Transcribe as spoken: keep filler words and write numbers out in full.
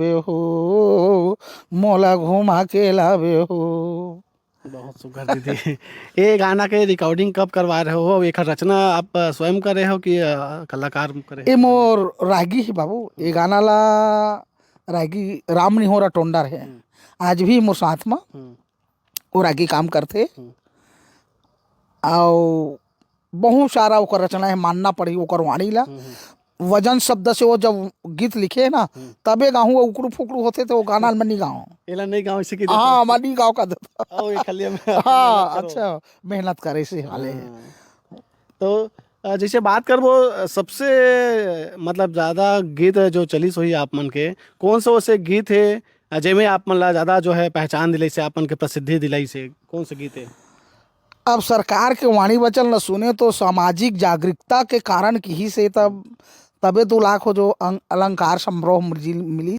हो, मोला घुमा के लावे हो। बहुत सुघर दीदी। ये गाना के रिकॉर्डिंग कब करवा रहे हो? एकर रचना आप स्वयं करे हो कि अ, कलाकार करे हो? ये मोर रागी ही बाबू। ये गाना ला रागी राम निहोरा टोंडा रहे। हम्म। आज भी मोर साथ में हम्म। वो रागी काम करथे। हम्म। अउ बहुत सारा ओकर रचना है, मानना पड़ी ओकर वाणी ला। हम्म, हम्म। वजन शब्द से वो जब गीत लिखे ना, हम्म। तबे गाहूँ, वो उकड़ू फुकड़ू होथे तो वो गाना ल मैं नहीं गाऊँ। एला नहीं गाऊँ, इसी की हाँ, मैं नहीं गाऊँ का देता। ओ, ये खाली हम हाँ, मेहनत करो। अच्छा, मेहनत करे से वाले हैं। हाँ। तो, अ, जैसे बात करबो, अ, सबसे, मतलब, ज्यादा गीत जो चलिस होही आप मन के, कौन से वैसे गीत हे, अ, जेमे आप मन ला ज्यादा जो है पहचान दिलाइस हे, आप मन के प्रसिद्धि दिलाइस हे, कौन से गीत हे? अब सरकार के वाणी वचन ल सुने तो सामाजिक जागरूकता के कारण किहिस हे, तब, तबे दो लाख हो जो अं-, अलंकार समारोह मिली, मिली।